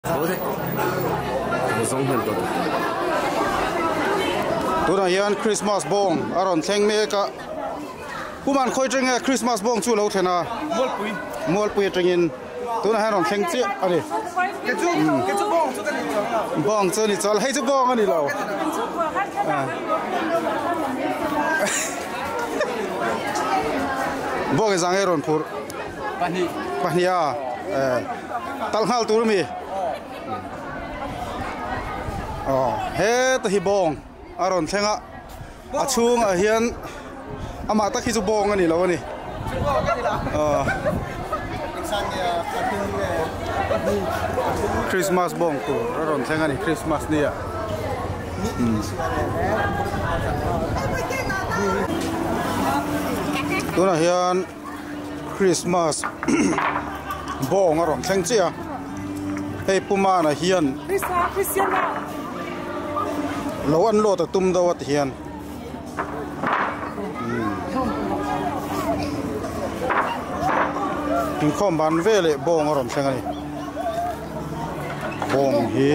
Tunah hian Christmas bawng a rawn thleng mek a, Puman khawi atang nge Christmas bawng chu a lo thlen a? Mualpui. Mualpui atangin tunah hian a rawn thleng chiah a ni. Bawng chu a ni chuan hei chu bawng a ni lo. Bawng engzah nge rawn phurh? Pahnih. Pahnih a? Talh nghal tur ami? Aw heta hi bawng a rawn thleng a a chhungah hian amah tak hi chu bawng a ni lo a ni aw Christmas bawng tur a rawn thleng a ni Christmas ni ah tunah hian. Christmas bawng a rawn thleng chiah a hei Pumana hian lo unload a tum deuh a ti hian inkhawm ban veleh bawng a rawn thleng a ni bawng hi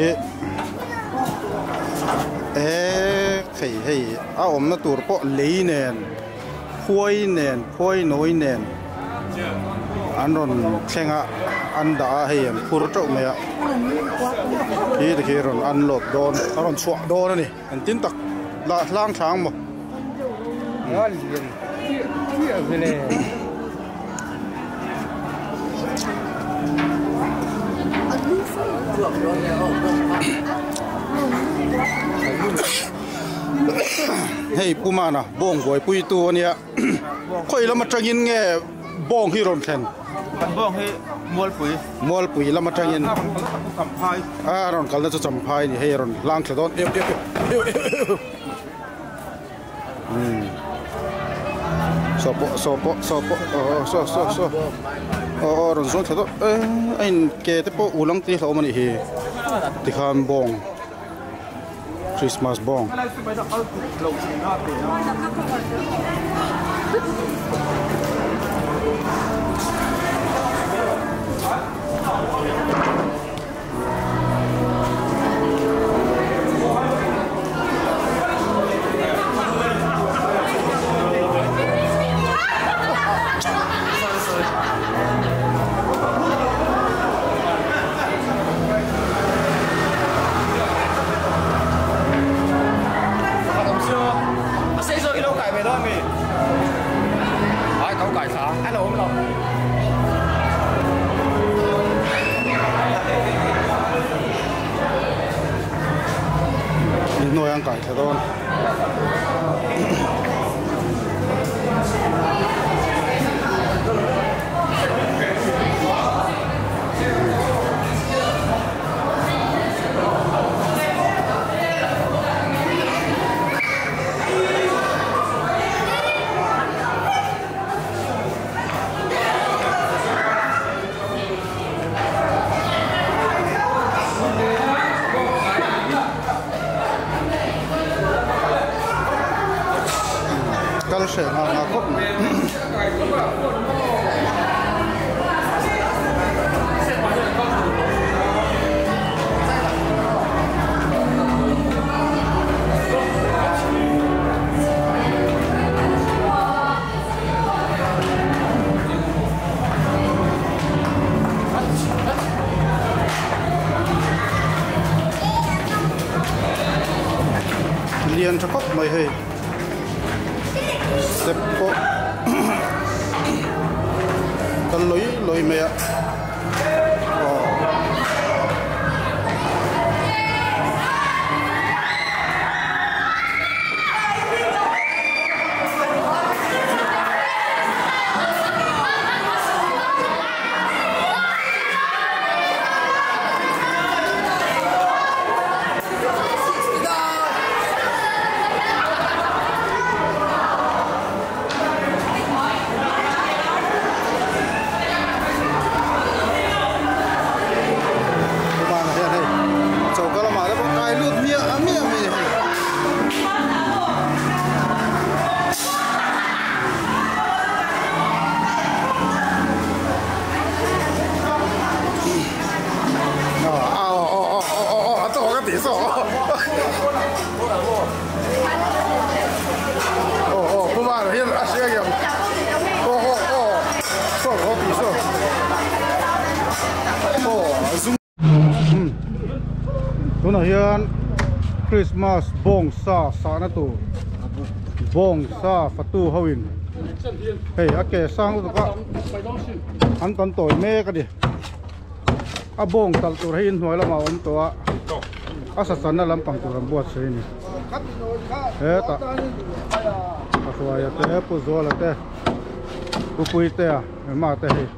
eee hei hei a awmna tur pawh lei nen. Khuai nen khuai nawi nen an rawn thleng a an dah a hei an phur teuh mai a khi te khi rawn unload dawn a rawn chhuah dawn a ni engtin tak lah hlang thlang maw. Hei Pumana bawng buaipui tu a nia khawi lam atangin nge bawng hi rawn thlen? Kan bawng hi Mualpui. Mualpui lam atangin. A rawn kalna chu Champhai. A rawn kalna chu Champhai a ni hei a rawn hlang thla dawn eu eu eu eu. Umm saw pawh saw pawh saw pawh aw saw saw saw aw aw rawn zuang thla dawn a in ke te pawh ulang tih hlauhawm a nih hi tikhan bawng. Christmas bawng. Inhnuai an kai thla dawn. Kal hreh nghal nghal khawp mai. Lian tha khawp mai hei. Step pawh kal lawi lawi mai a aw. 底数。哦哦，不嘛，现在阿些样。哦哦哦，数好底数。哦，tunah hian Christmas bawng sa sahna tur bawng sa fatu ho in hei a ke sang lutuk a an tan tawi mek a ni a bawng talh tur hi inhnuai lamah a awm tawh a a sachanna lampang tur an buatsaih a ni hetah a hruaia te Pu Zuala te Pu Puitea Emma te hei.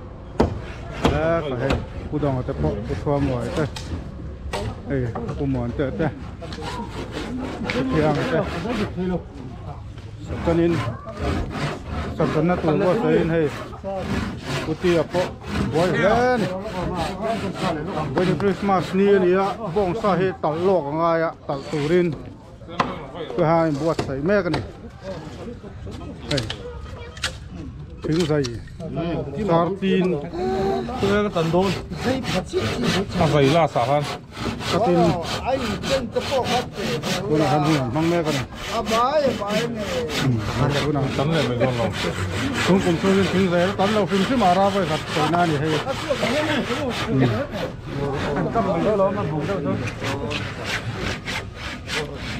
He ka hei Pu Dawng te pawh Pu Thuamuai te hei Pu Muan te te Pu Thiang te Satanin Satana tur pawh sawiin hei Pu Tia pawh buai hle a ni vawiin Christmas ni a ni a bawngsa hi talh lawk a ngai a talh turin Chuan a inbuatsaih mek a ni. Hei thingzai chartin A zai la sah khan. Katin tunah khan hun an hmang mek a ni. Tunah Tam leh mai dawn lo. Chung kum chhungin thingzai a tam lo hrim hrim a ra vawi khat sawi na a ni hei.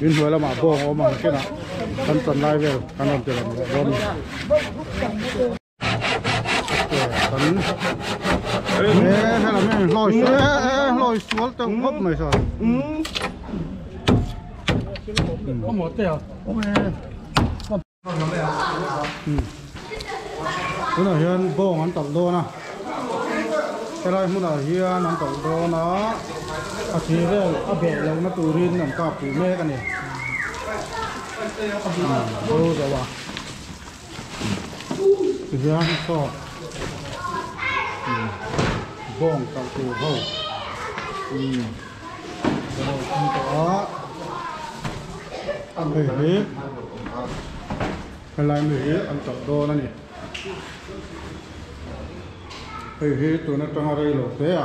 In hnuai lamah bawng a awm ang chinah kan chan lai vel kan rawn ti lang leh dawn a ni. Kan he helam hian hlawi sual hlawi sual teuh khawp mai saw. Tunah hian bawng an talh dawn a helai hmunah hian an talh dawn a a thi vel a beh lohna turin an kap pui mek a ni bo zo a tihian saw bawng talh tur ho Hei hi helai mi hi an chawlh dawn a ni hei hi tun atanga rei lo hle a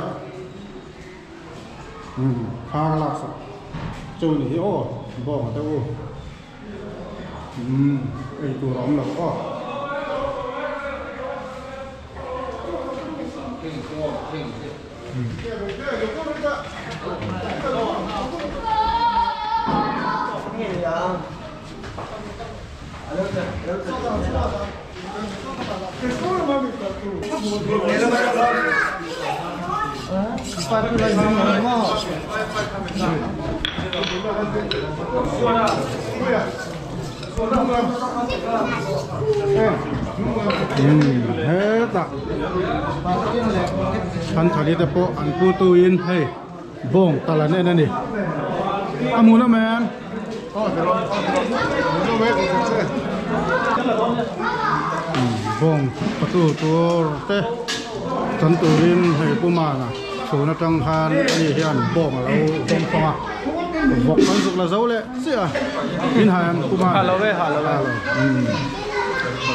umm thar lak sak chu ni hi aw bawng te u umm ei tur a awm lo aw. Hetah Thanthali te pawh an pu tu in hei bawng tal an en a ni a hmun awm em bawng patu tur te chan turin hei pu mana chhun atang khan ani hian bawng a lo hawng thawng a vawk kan zuk la zo leh chiah a in hai an pu mana ha lo ve ha lo ve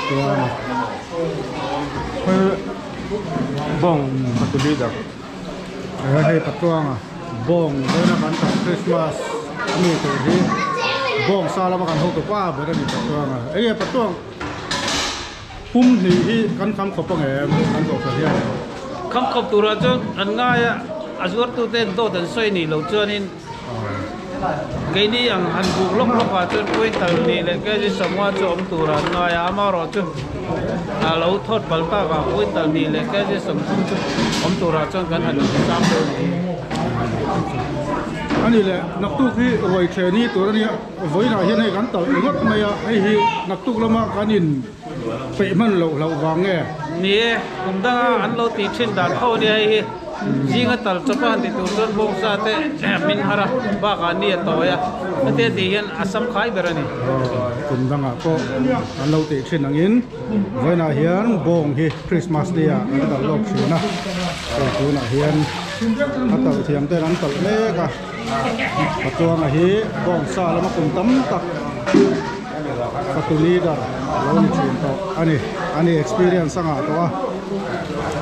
chuan Bawng patu leader he hei patluanga bawng vawiina kan tak Christmas ami tur hi bawng sa lama kan hotu pa ber a ni patluanga enge patluang pum hnih hi kan kham khawp ang em kan zawh hian kham khawp turah chuan an ngai a a zuartute an dawt an sawi nih loh chuanin Keini ang han buk lawk lawk ah chuan quintal hnih leh kg sawmnga chu awm tur ah an ngai a, amaherawh chu a lo thawt pal tak ah quintal hnih leh kg 30 chu awm tur ah chuan kan han intisam dawn a ni. A ni leh, naktuk hi ruai the ni tur a nia, vawiinah hian hei kan talh ringawt mai a, hei hi naktuk lama kan in peih hman loh hlauh vang nge? Ni e, kum danga an lo tih thin dan tho a nia hei hi. Zinga tal chawpa han ti tur chuan bawngsa te min har a, bakah ni a tawi a, hetia tih hian a sam khai ber a ni. Kum dangah pawh an lo tih thin angin vawiinah hian bawng hi Christmas Day ah an talh lawk thin a, hei tunah hian a talh thiam ten an talh mek a, Patuanga hi bawngsa lama kum tam tak fatu leader a lo ni thin tawh a ni, a ni experience a ngah tawh a.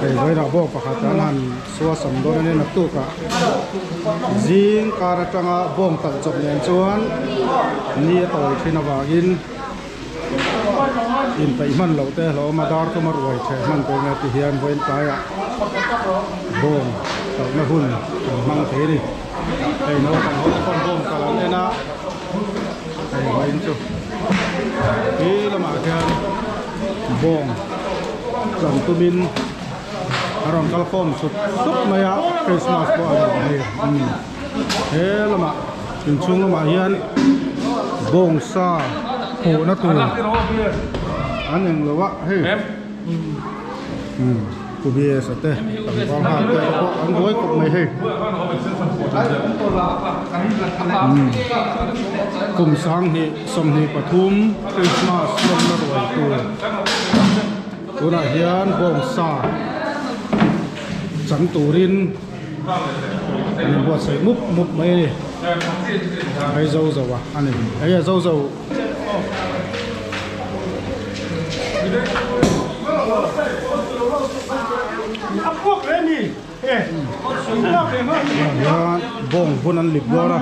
Hei vawiinah bawng pakhat an han suasam dawn a nia naktukah zing kar atanga bawng talh chawp nen chuan ni a tawi thin avangin inpeih hman loh te hlawm a dar thuma ruai theh hman tur nia ti hian vawiin tlaiah bawng talhna hun an hmang thei a ni. Hei naupang ho te pawn bawng talh an en a hei vawiin chu khi lamah khian bawng chan tumin a rawn kal khawm sup sup mai a Christmas pawh a ni hei umm he lamah inchhung lamah hian bawng sa phuhna tur an eng lo a hei umm Pu BS a te tlangval nghal te pawh an buai khawp mai hei umm kum sanghnih 23 Christmas lawmna ruai tur tunah hian bawngsa chang turin an inbuatsaih mup mup mai a ni hei zo zo a ani hei a zo zo. Hian bawng vun an lip dawn a.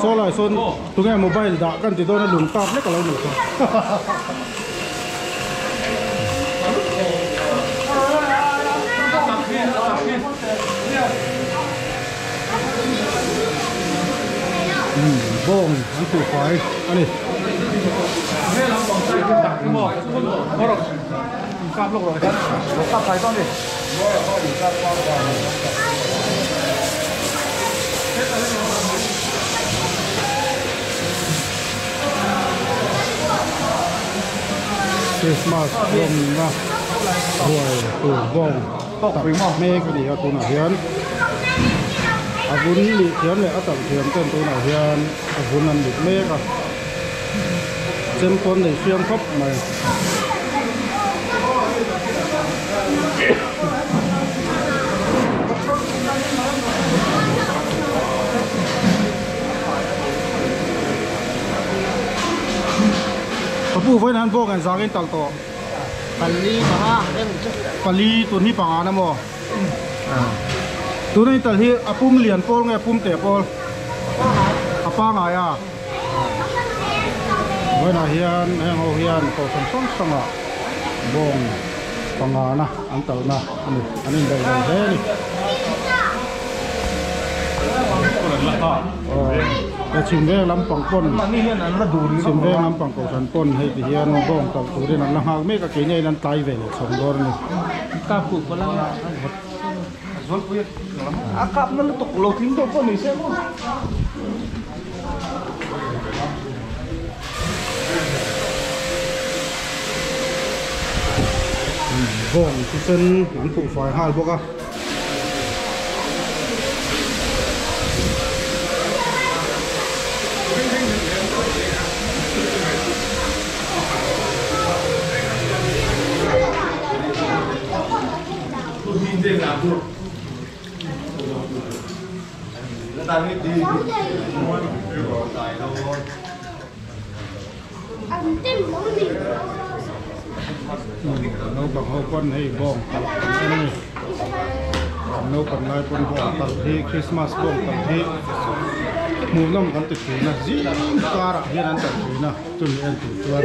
Saw lai sawn tunge mobile dah kan ti dawn a lung tap lek a lo nih kha. Bawng an khuh fai a ni. Christmas lawmna ruai tur bawng tak mek a ni a tunah hian a vun lih thiam leh a talh thiam ten tunah hian a vun an lut mek a chem pawn nei hriam khawp mai. Ka pu vawiin han bawng engzang in talh tawh? Pali panga em chu. Pali tun hi panga na maw? Tuna in talh hi a pum lian pawl nge a pum teh pawl? A pangai a. Vawiinah hian heng ho hian kohhran hrang hrangah bawng panga na an talhna a ni. An indaih lo hle a ni. He chhim veng lampang pawn chhim veng lampang kohhran pawn hei ti hian bawng talh turin an la nghak mek a keini aiin an tlai ve leh chhawng dawn a ni. A kap na lutuk lo tling deuh pawh ni se maw. Bawng thisen an khuh fai nghal bawk a. Naupang ho pawn hei bawng talh an en a ni naupang lai pawn bawng talh hi Christmas bawng talh hi hmuhnawm kan ti thin a zing karah hian an talh thin a chumi en tur chuan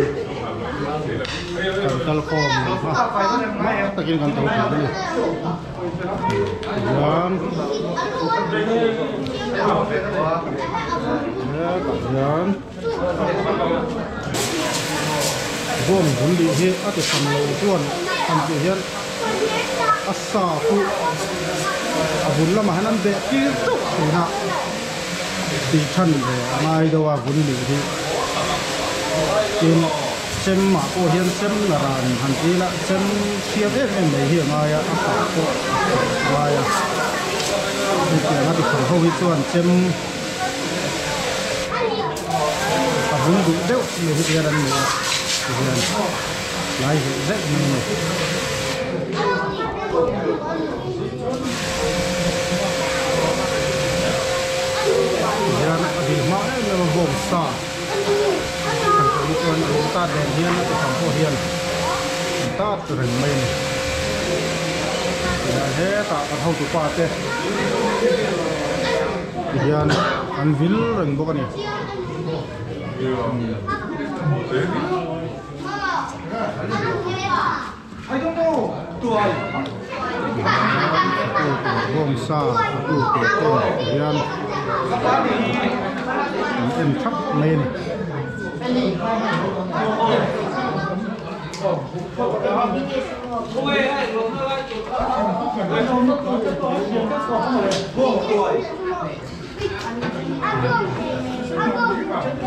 kan kal khawm a takin kan tho thin a ni. Tihian hetah hian bawng vun lih hi a ti tham lo chuan han tih hian a sa chu a vun lamah hian an beh tir chauh thin a tih than ve a ngai deuh a vun lih hi tin. Chem ah pawh hian chem la ran han ti ila chem hriam em em mai hi a ngai a a kah pawh a ngai a hetiang a tikham ho hi chuan chem a vun duh deuh mai hi hian an ni a tihian tlai zeih zeih mai a ni. Tihian a dil hma em em a bawngsa. tat nen hian a kutham pawh hian an tat reng mai a ni. Tihian hetah kan hotupa te tihian an vil reng bawk a ni. Bawngsa a tu tur ten hian an en thap mai a ni.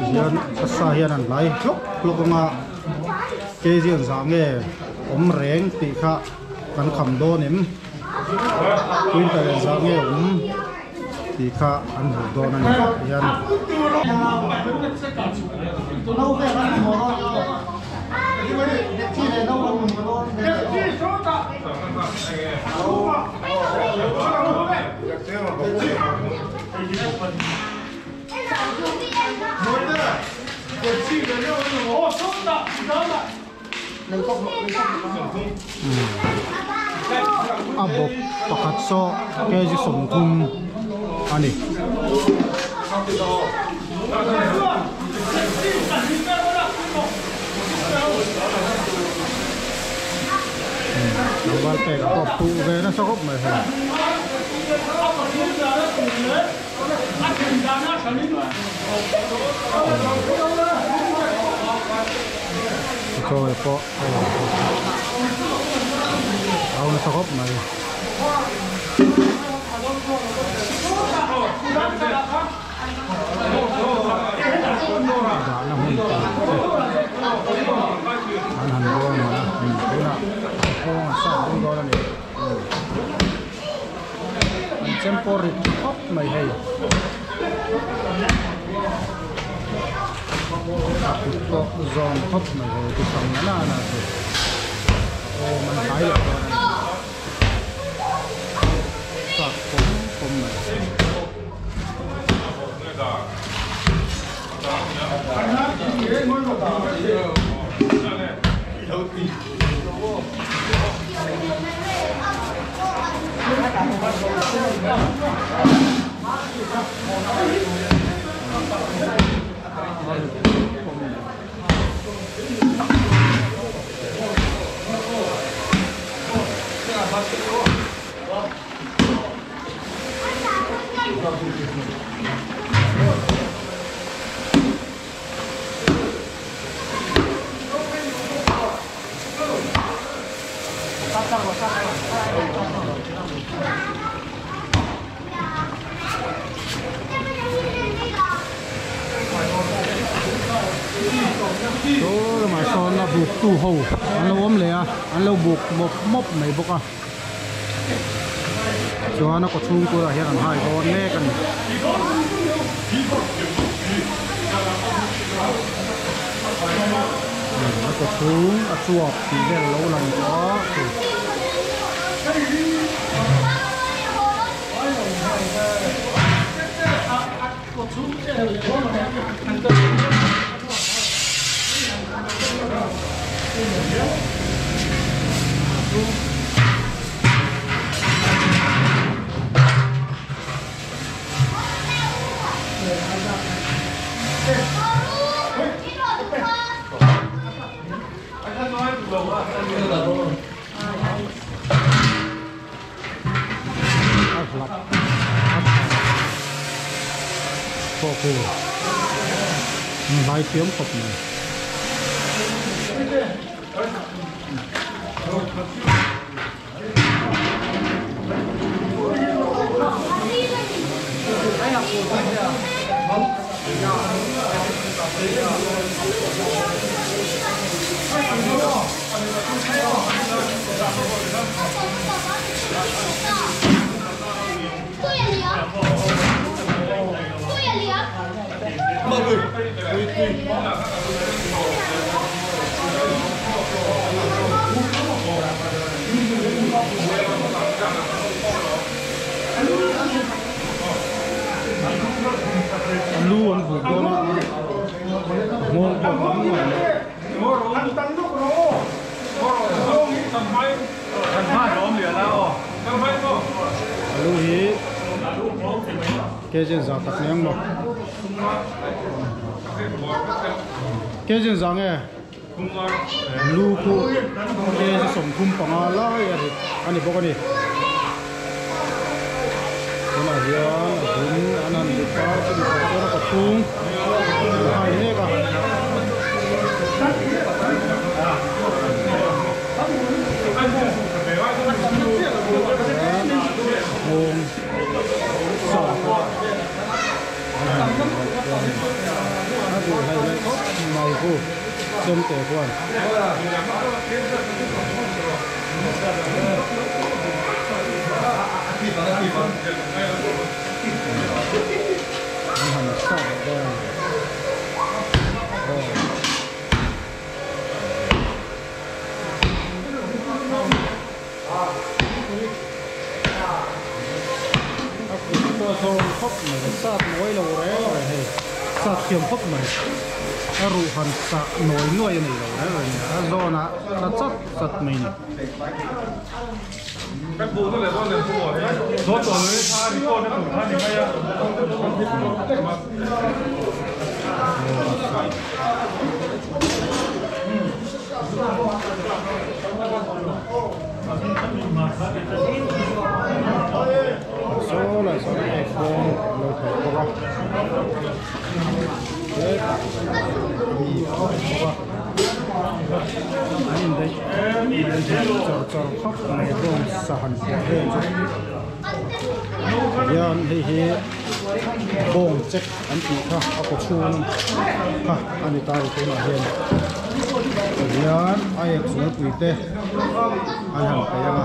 Hian a sa hian an lai hlawk hlawk ang a. Kg an zah nge awm reng tih kha kan kham dawn em? Quintal an zah nge awm tih kha an hmuh dawn a ni hian. A bawp pakhat saw kg 30 a ni. Tlangval pek a pawh phuh ve nasa khawp mai hei. Chawi pawh a au nasa khawp mai. Dahna hmun tur te an han buang a, tunah kawng a sat dawn dawn a ni. An chem pawh rit khawp mai hei. A kut pawh zawn khawp mai hei ti hrang na na chu. Awm an hlai leh dawn a ni. Chak pawm pawm mai. Saw lamah sawn a buk tu ho an lo awm leh a an lo buk mawp mawp mai bawk a chuan a kawchhung turah hian an hai dawn mek a ni. A kawchhung a chuak tih vel a lo lang tawh a chu. A hlap a tha pawh khu an hlai thiam khawp mai. Lu an vuk dawn a, a nghawng pawh a awm nual mai. Alu hi kg za tak ni ang maw kg za nge lu khu kg 35 lai a rit a ni bawk a ni tunah hian a bun an han rit a chumi pawh chuan a kawchhung an hai mek a. Nghawng sa pawh an han rawlh chuan a duh hlei hlei khawp mai khu chemte khuan. An han sa leh dawn a ni. Aw. A kut pawh a zawng khawp mai a sat mawi lo reng reng hei sat thiam khawp mai a ruh han sah nawi nuai a nei lo reng reng a zawnah tla chat chat mai a ni. Saw lai sawn ek bawm an lo thawk bawk a hetah mi a awm bawk a an indaih char char khawp mai bawng sa han puah vel chu hian hei hi bawng chek an tih kha a kaw chhung kha a ni ta a ni tunah hian tihian a ek zualpui te an han peih ang a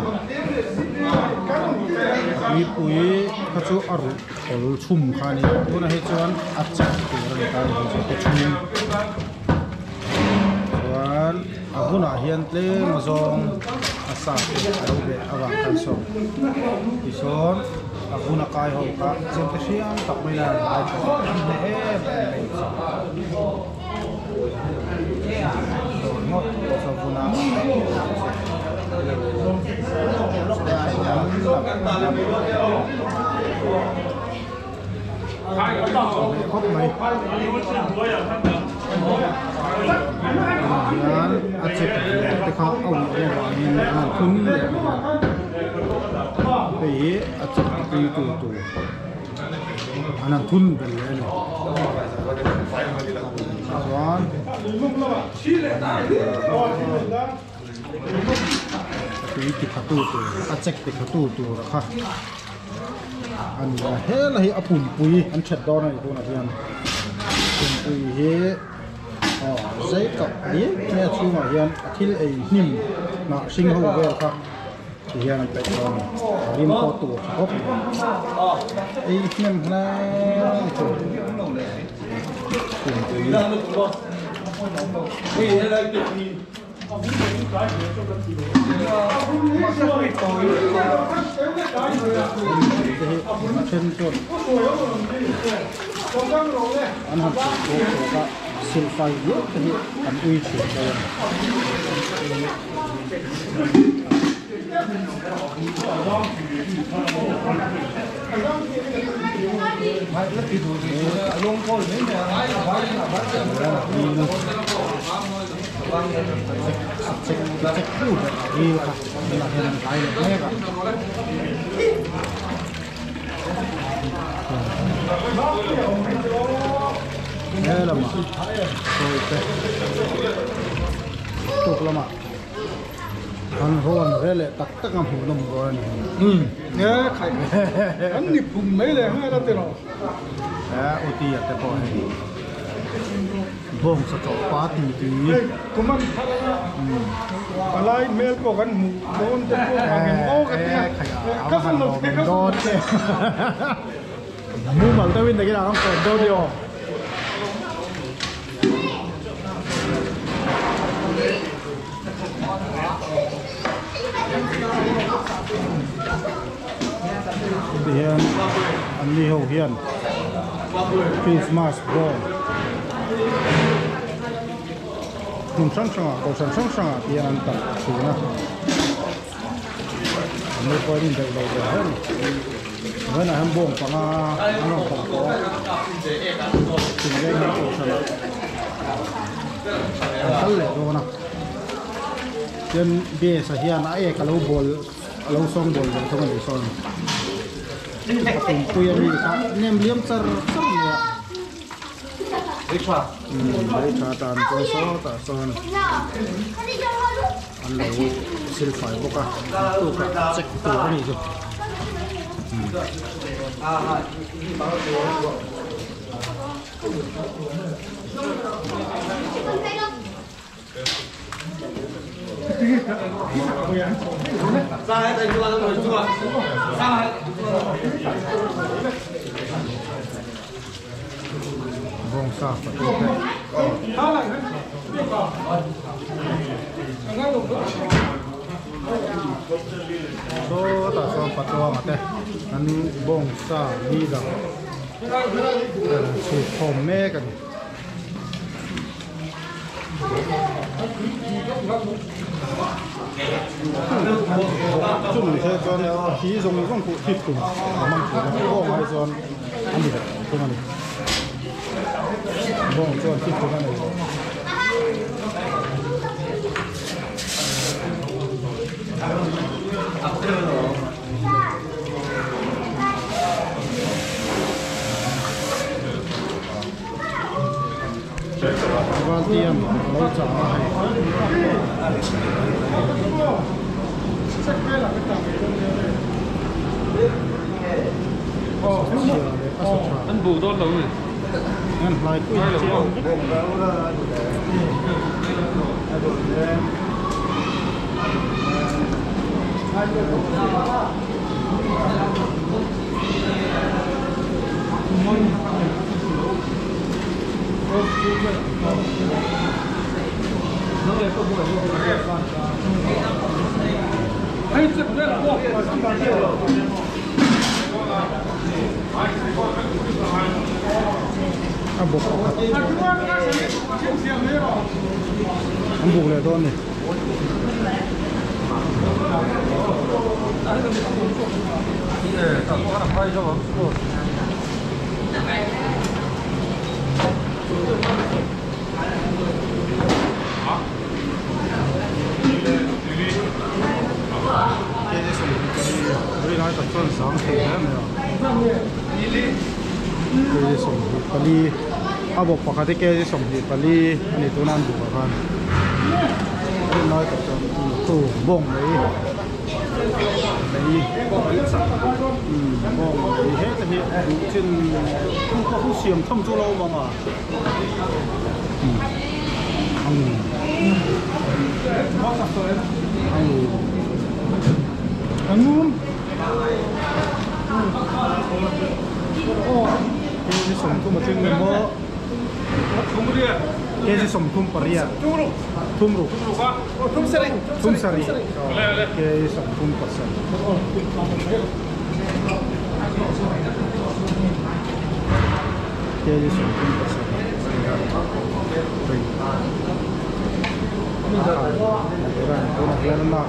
tuipui kha chu a ruh khawl chhum kha a ni a tunah hi chuan a chek tur a ni ta a ni chu kaw chhung chuan a hunah hian tlem a zawng a sa te a lo beh avang khan saw tisawn a hun a kai ho kha chemte hriam tak mai la lai tawh an hneh em em mai saw ngawt saw vuna khawp mai hian a chek te kha a awm avangin an han thun leh mai a hei hi a chek tui tur tur an han thun belh leh a ni chuan tui ti kha tu tur a chek ti kha tu tur kha a ni a hela hi a pumpui an that dawn a ni tunah hian pumpui hi aw zei tak diai mai a chhungah hian a thil ei hnim hnah hring ho vel kha ti hian an peih dawn a ni a rim pawh tur tha khawp mai ei hnem hle tur pumpui. Then chuan an han tih tawk tawk a silfai viau te hi an ui thin dawn a ni. Chek tu ber a ril kha tunah hian an kai leh mek a. He lamah sawi te tuk lamah an rawn ve leh tak tak a hmuh nawm dawn a ni. Nge khai an ni phum mai leh nghal a tiraw. He uti a te pawh hei. Bawng sa chawh pa ti ti. Hei kuman thar anga palai hmel pawh kan hmuh dawn te pawh ang em aw ka tia. Ka zan lo che ka zan lo che. Mumal deuhin takin a rawn kawm deuh ni aw. Tihian an ni ho hian Christmas bawng Hmun hrang hrangah kohhran hrang hrangah te hian an talh thin a. An ni pawh an indaih lo ve hle a ni. Vawiinah hian bawng panga an rawn talh tawh a. Thingveng hian kohhranah an kal leh dawn a. Chuan base ah hian a ek a lo bawl a lo sawng bawl ve thung a ni sawn. A pumpui ami kha nem liam char char mai a. Lei tha tan chuan sawtah sawn an lo sil fai bawk a tukah check tur a nih chu. Bawngsa patu te sawtah sawn patuanga te an bawngsa leader chhut khawm mek a ni. Chung ni se chuan hi zawng zawng pawh thip tum a hmang thin a bawng ai chuan a ni leh thung a ni bawng chuan thip tum a nei lo. Valtian lo chah a hei. An bu dawn lo ni. An hlai pui chiang. A bawk pakhat an buk leh dawn ni. Kg 24 a bawk pakhat hi kg 24 a ni tuna an bukah khan rinai tak chuan tu bawng mai mai bawng mai heta hi duh chin thu ka hu siam tham chu lo awm ang a ang kg 30 a tling ni maw kg 38 thum ruk thum sarih kg 37 kg 37 tunah hian an lak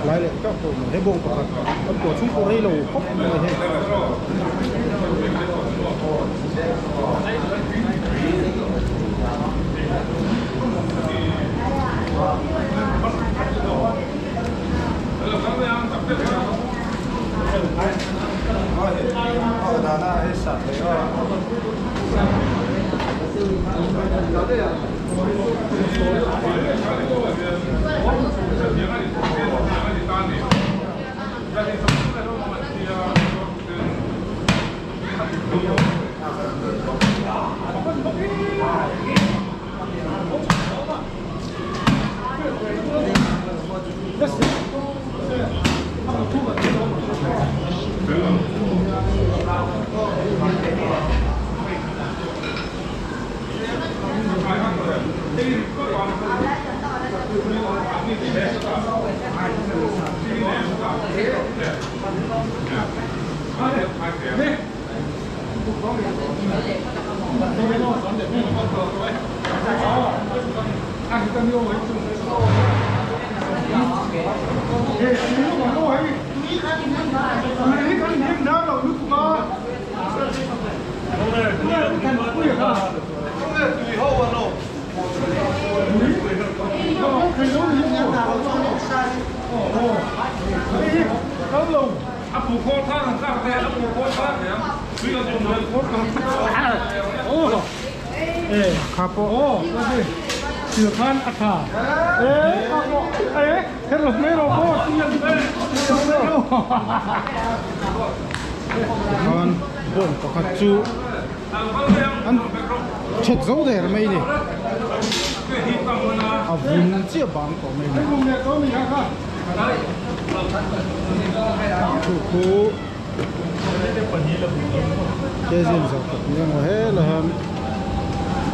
lai leh teuh tawh mai he bawng pakhat an tuah chhung pawh rei lo khawp mai hei. Khan bawng pakhat chu an that zo der mai ni a vun chiah bang tawh mai ni chu khu kezin zawh tak ni emaw helai hian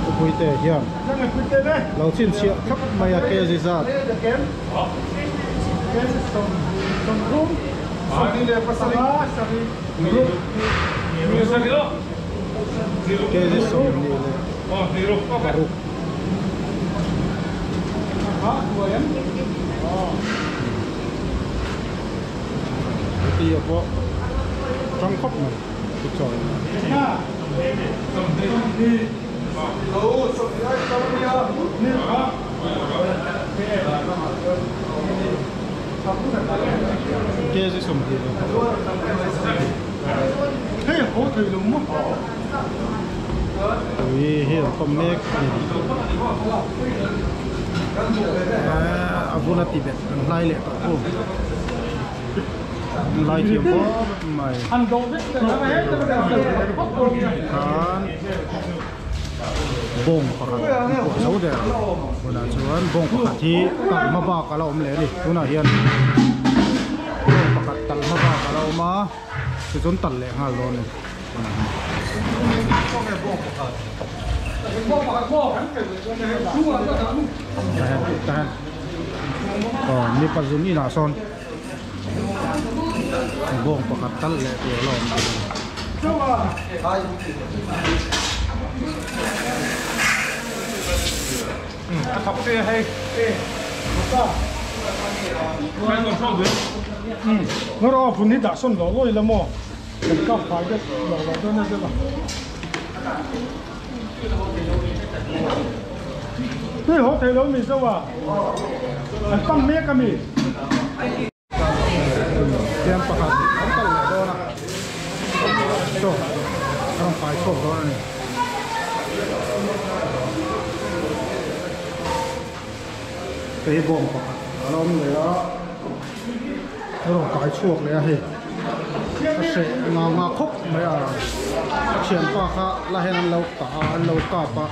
upuite hian lo chhinchhiah thlap mai a kezi zat. Kezi 26. Ti pawh tang khawp mai chu chawi kg 26. Ui hi an kawm mek a ni. A vun a ti bet an hlai leh tawh pawh. An hlai thiam khawp mai. Khan bawng pakhat an pawh zo der a. Tunah chuan bawng pakhat hi talhma bak a la awm leh a ni. Tunah hian bawng pakhat talhma bak a la awm a. Tichuan talh leh nghal dawn a ni. Aw mipa zun inah sawn bawng pakhat talh leh tur a la awm bawk a ni. Fiam pakhat an kal leh dawn a, chaw a rawn kai chhuak dawn a ni. Hei hi bawng pakhat a la awm leh a, a rawn kai chhuak leh a hei a hreh nga nga khawp mai a, a thianpa kha la hian an lo kah a an lo kap a.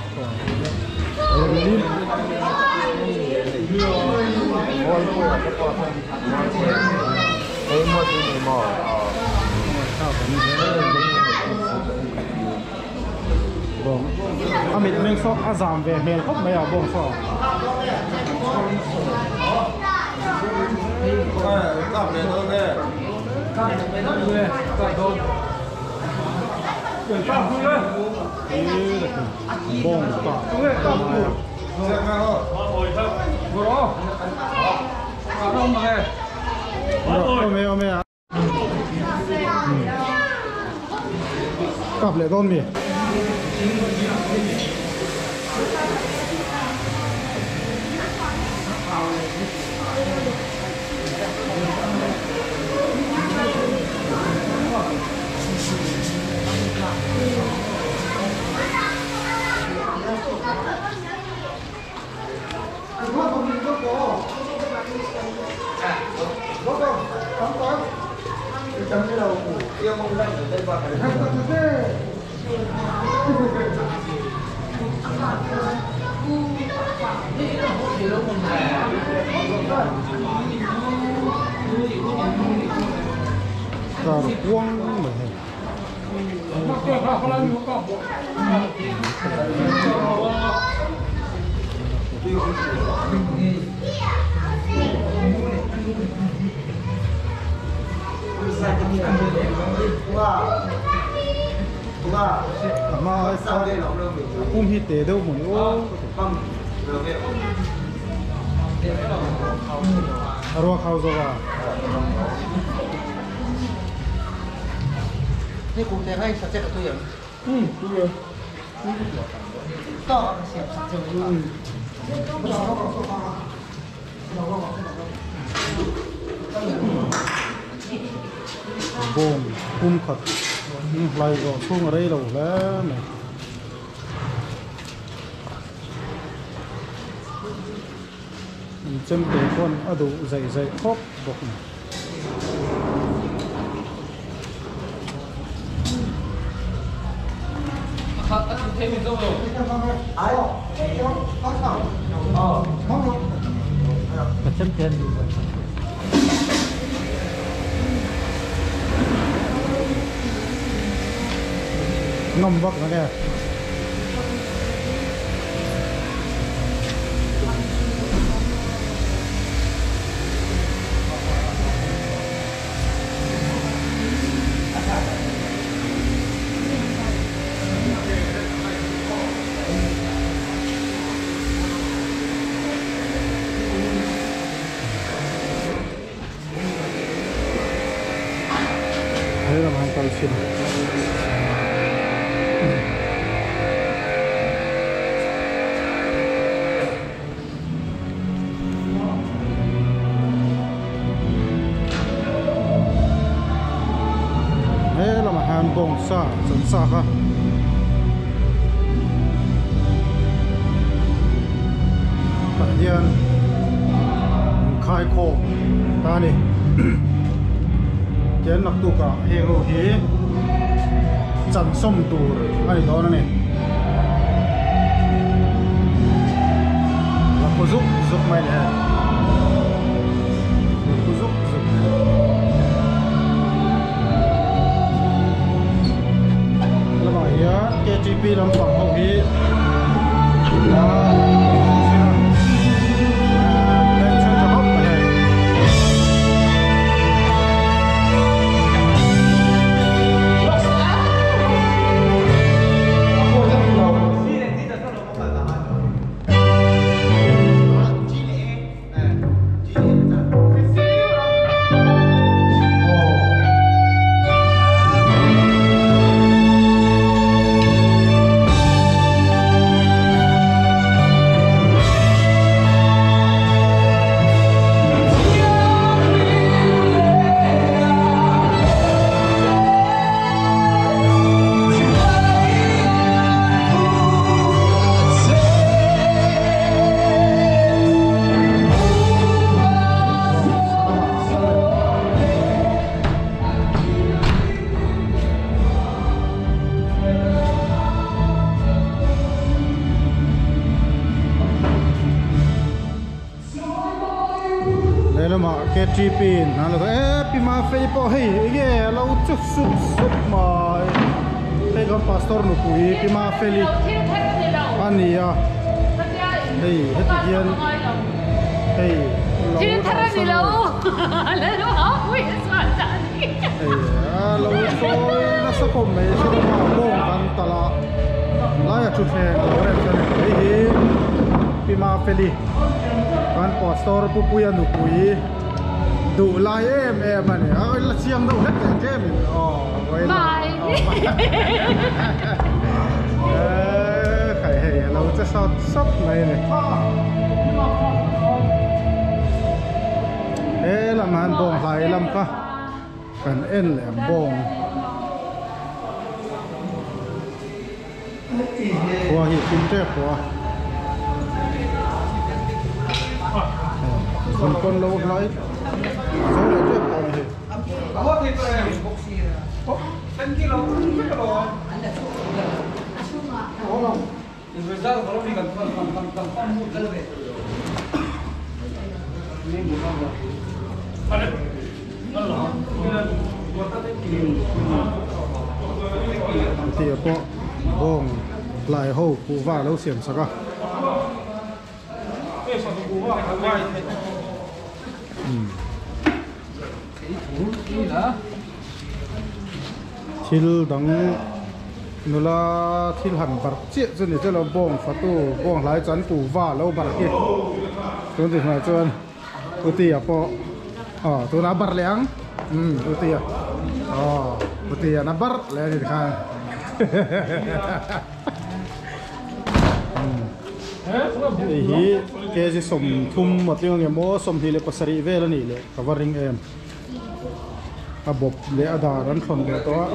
A mit meng saw a zam ve hmel khawp mai a bawng saw. Bawng kah a ngai a. Awm e awm e a. Kap leh dawn mi. Kar kuang mai hei. A hma ai khan a pum hi te deuh mawni aw ka ti. A ruak hau zawk a. Hei kum te ngai sa che ka tui em? Umm tui e. Tawk a ka siam sak cheu ni kha. Bawng pum khat hlai zawh chhung a rei lo hle mai. An chemte chuan a duh zaih zaih khawp bawk a ni. Ngam vak na nge. He lam han kal chhin. He lamah hian bawngsa chan sa kha tah hian inkhaikhawm ta a ni tian naktukah heng ho hi chan sawm tur a ni dawn a ni. La khu zuk zuk mai ni hei la khu zuk zuk lamah hian ktp lampang ho hi Lehlamah ktp in an lo e pi mafei pawh hei enge a lo chu sup sup mai hei kan pastor nupui pi mafeli a ni a hei heti hian hei lo hei a lo sawi nasa khawp mai saw bawng kan talh a laia thutthleng a lo rem chuan hei hi pi mafeli. Kan pastor Pupuia nupui duh lai em em a ni a la chiang deuh hlek leh tlem in aw vawiin khai hei a lo che sawt sawt mai a ni he lam han bawng hlai lam kha kan en leh ang bawng Khua hi thim tep tawh a zun pawn lo hlai zo leh tep tawh a ni hei. Tih pawh bawng hlai ho kuhva a lo siam sak a. Thil dang Nula thil han barh chiah chu ni chuan bawng fatu bawng hlai chuan kuhva a lo barh khi tun ti hnuaiah chuan uti-a pawh aw tunah a barh leh ang umm uti-a aw uti-a na barh leh a ni tikhan hei hi kg sawmthum a tling ang em aw sawmhnih leh pasarih vel a nih leh ka va ring em. A bawp leh a dar an thawn leh tawh a.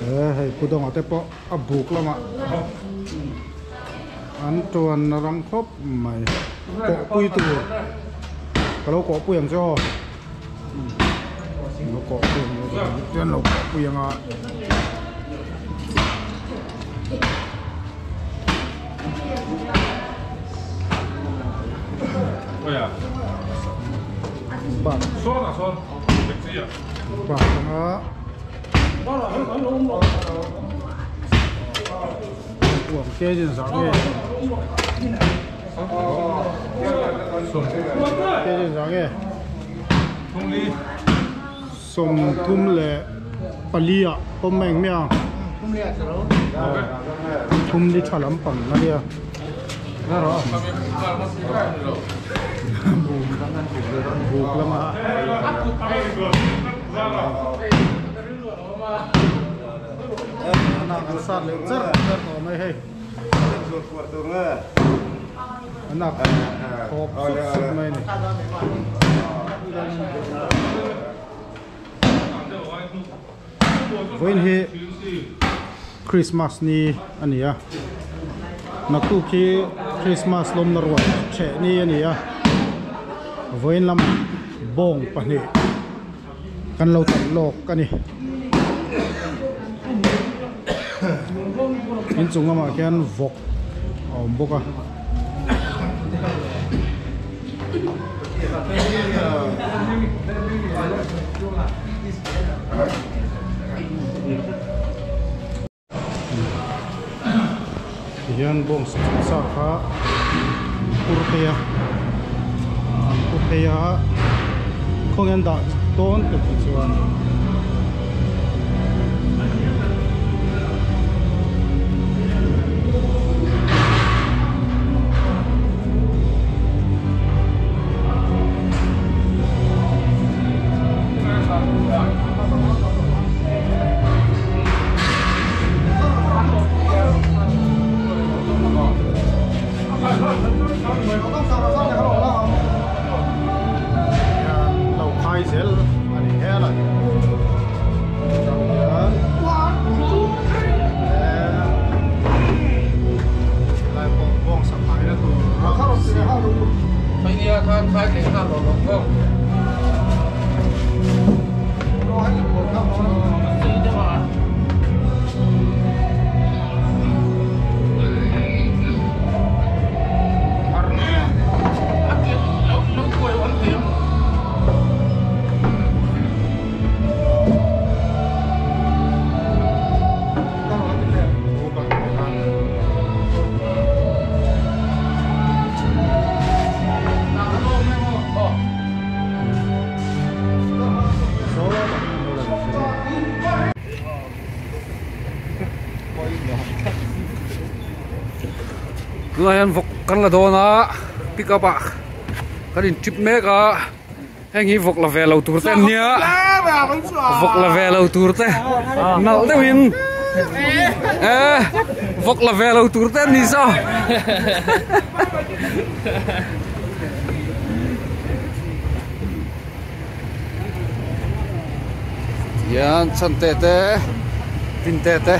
E hei pu dawngah te pawh a buk lamah an tuan a rang khawp mai kawhpui tur ka lo kawhpui ang che aw. Lo kawh pui ang chuan lo kawh pui ang a. Bak bak ang a. Uang ke jin zah nge. Ke jin zah nge. Sawmthum leh pali ah pawm eng mai ang. Thum li tha lampang a nia. Buk lama. An sat leh char char tawh mai hei. An ak khawp sup sup mai a ni. Vawiin hi Christmas ni a ni a, naktuk hi Christmas lawmna ruai ṭheh ni a ni a, vawiin lamah bawng pahnih kan lo talh lawk a ni. Inchung lamah khian vawk a awm bawk a. Tihian bawng sa kha an phur phei a an phur phei a khawnge an dah dawn ka tih chuan. Lo khai zel a ni hial a Lai pawh bawng sak hmai na tur Tunah hian vawk kan la dawn a pick up ah kan in trip mek a heng hi vawk la ve lo tur te an nia vawk la ve lo tur te nalh deuhin e vawk la ve lo tur te an ni saw. Tihian chante te tinte te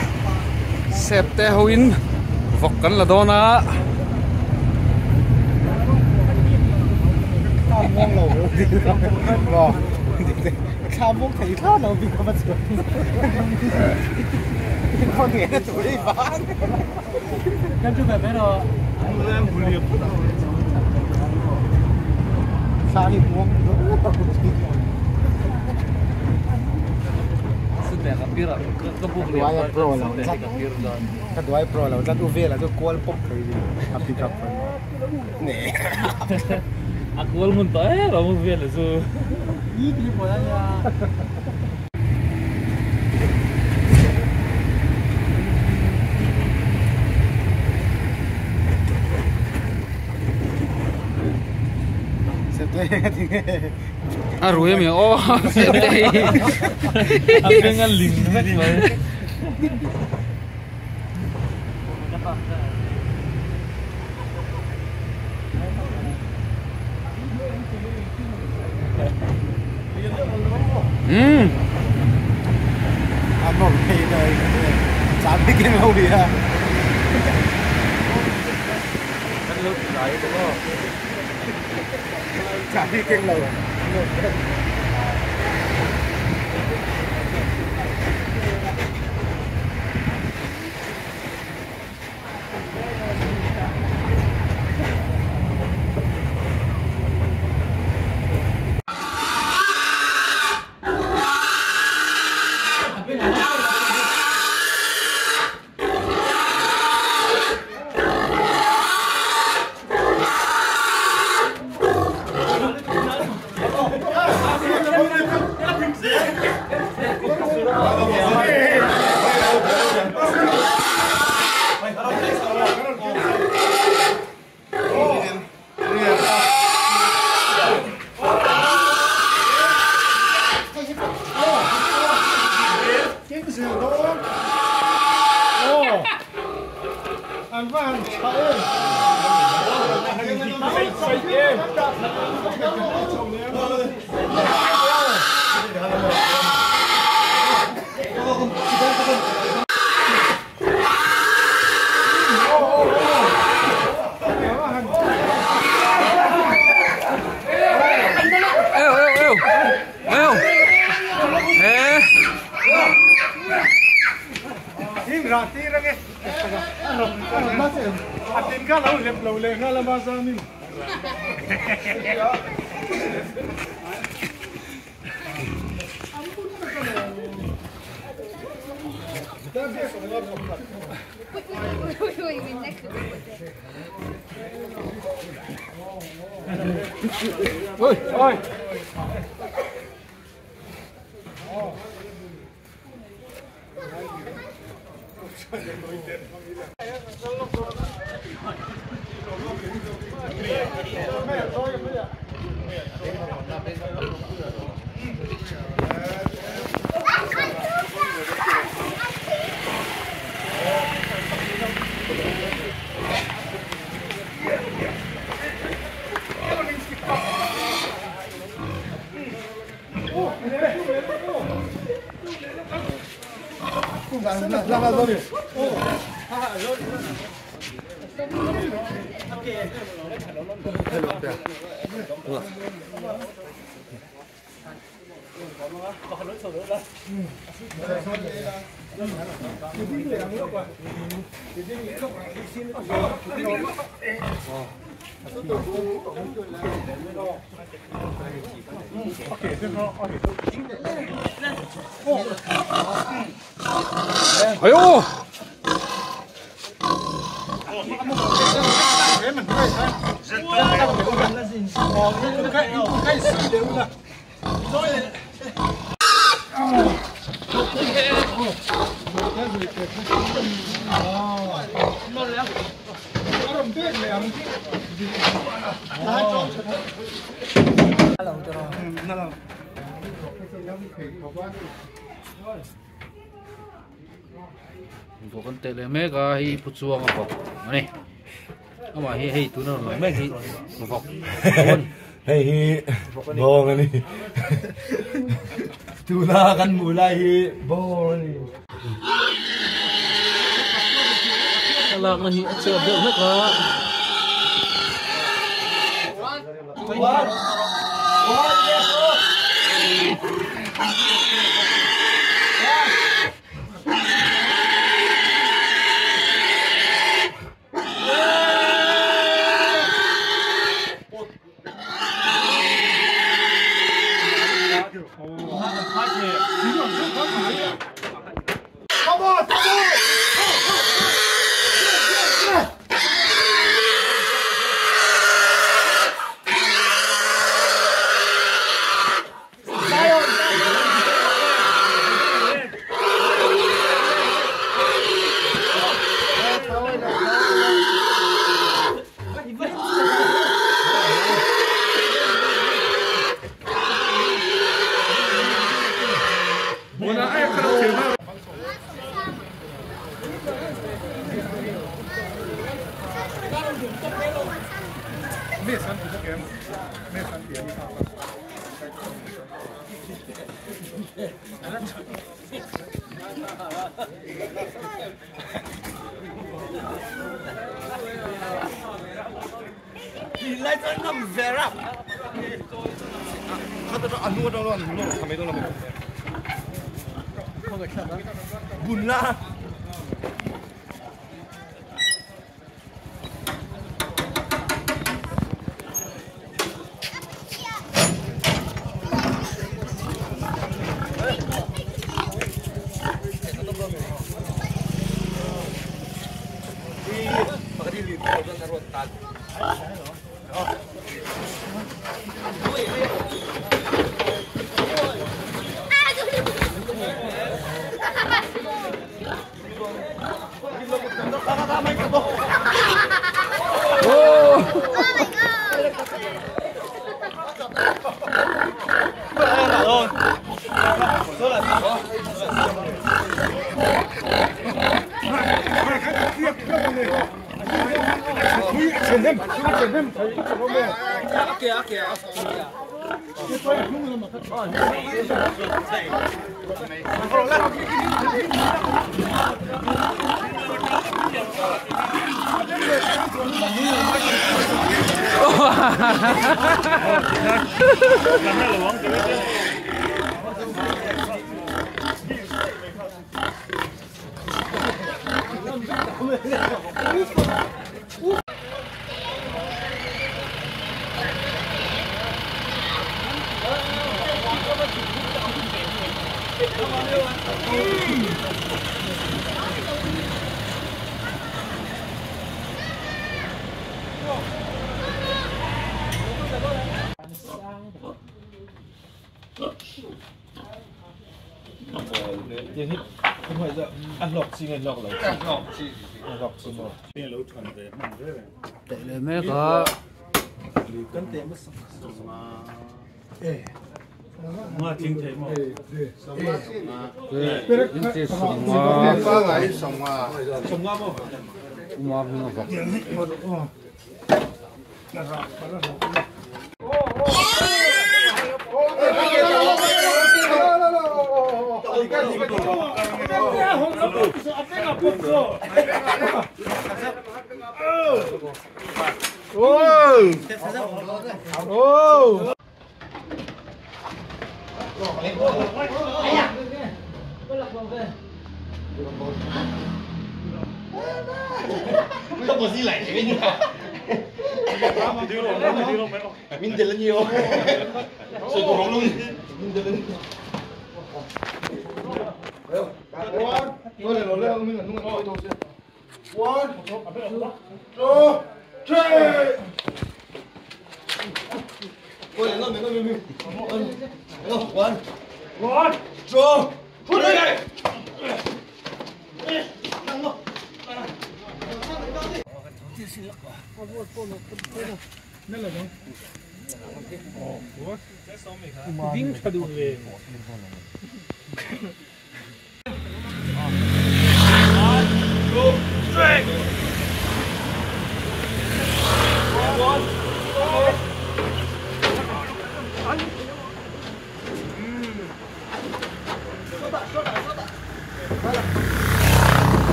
sep te ho in vawk kan la dawn a. Ka duai pro lo tlat u vela chu kual pawp thei zin a pick up ne a kual ngun tawh em a u vela chu A rui ami aw a beng a ling vek mai. Um A mawm thei daih cham hi keng lo nia. Kan lo ti lai bawk aw. Cham hi keng lo. Eu eu eu eu e Ôi ôi. 哎呦！Vawk an telh leh mek a hei pu chuang a vawk a ni amah hi hei tuna rawn lang mek hi vawk hei hi bawng a ni tuna kan hmuh lai hi bawng a ni thlalakna hi a chhiat deuh hlek a.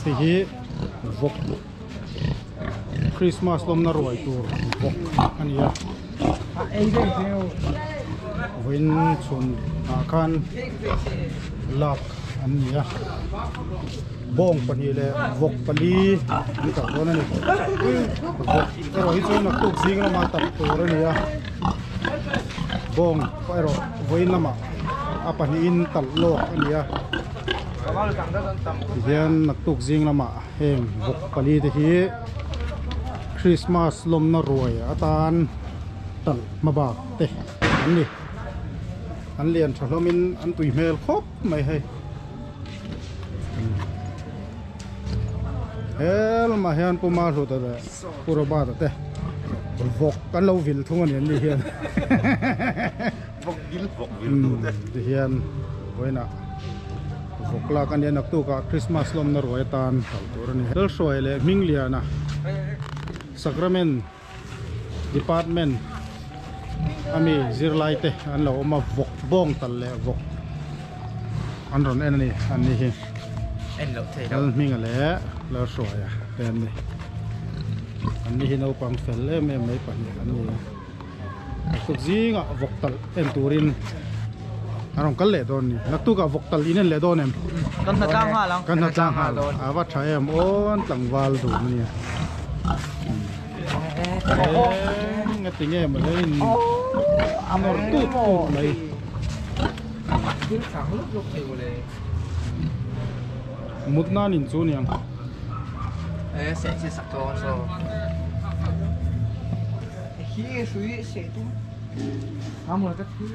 Hei hi vawk Christmas lawmna ruai tur vawk a ni a vawiin chhun ah khan lak an ni a bawng pahnih leh vawk pali an kal dawn a ni vawk erawh hi chu naktuk zing lama tak tur a ni a bawng erawh vawiin lamah a pahnihin talh lawk a ni a. Tihian naktuk zing lamah heng vawk pali te hi Christmas lawmna ruai atan talh hma bak te an ni. An lian tha hlawmin an tui hmel khawp mai hei. He lamah hian Pu Mahluta leh Pu Robert-a te vawk an lo vil thung a ni an ni hian. Vawk vil vawk vil tu te. Tihian vawiinah. Vawk lak a nia naktukah Christmas lawmna ruai atan kal tur a ni. Lalhruai leh Hmingliana Sacrament Department ami zirlai te an lo awm a vawk bawng tal leh vawk an rawn en a ni an ni hi Lalhminga leh Lalhruaia te an ni an ni hi naupang fel em em mai pahnih an ni a naktuk zingah vawk talh en turin an rawn kal leh dawn a ni naktukah vawk talh in en leh dawn em kan hna tlang nghal ang kan hna tlang nghal a va tha em awn tlangval dun a nia. Eng ti nge maw in nawr tut tut mai. Thil sang luk luk thei mawle. Mut nan in chu niang. E seh chi sak dawn so. Hi sui seh tum. Amul ka thi.